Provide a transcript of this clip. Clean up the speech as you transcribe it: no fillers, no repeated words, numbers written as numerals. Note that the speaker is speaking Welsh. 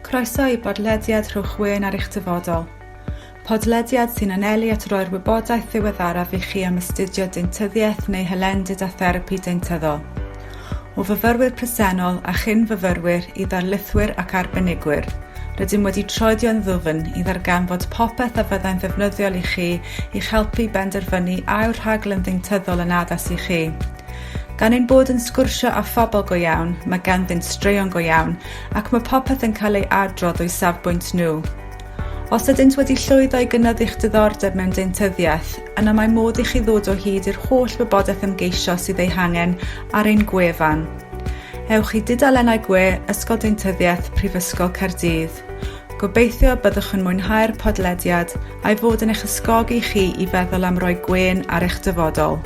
Croeso i bodlediad Rhowch Wên ar eich dyfodol. Podlediad sy'n anelu at roi'r wybodaeth ddiweddaraf i chi am astudio deintyddiaeth neu hylendid a therapi deintyddol. O fyfyrwyr presennol a chyn-fyfyrwyr i ddarlithwyr ac arbenigwyr, rydym wedi troedio'n ddwfn i ddarganfod popeth a fyddai'n ddefnyddiol i chi i'ch helpu i benderfynu a yw'r rhaglen ddeintyddol yn addas i chi. Gan ein bod yn sgwrsio â phobl go iawn, mae ganddynt straeon go iawn, ac mae popeth yn cael ei adrodd o'u safbwynt nhw. Os ydynt wedi llwyddo i gynyddu'ch diddordeb mewn deintyddiaeth, yna mae modd i chi ddod o hyd i'r holl wybodaeth ymgeisio sydd ei hangen ar ein gwefan. Ewch i dudalennau gwe Ysgol Deintyddiaeth Prifysgol Caerdydd. Gobeithio byddwch yn mwynhau'r podlediad a'i fod yn eich ysgogi chi i feddwl am roi gwên ar eich dyfodol.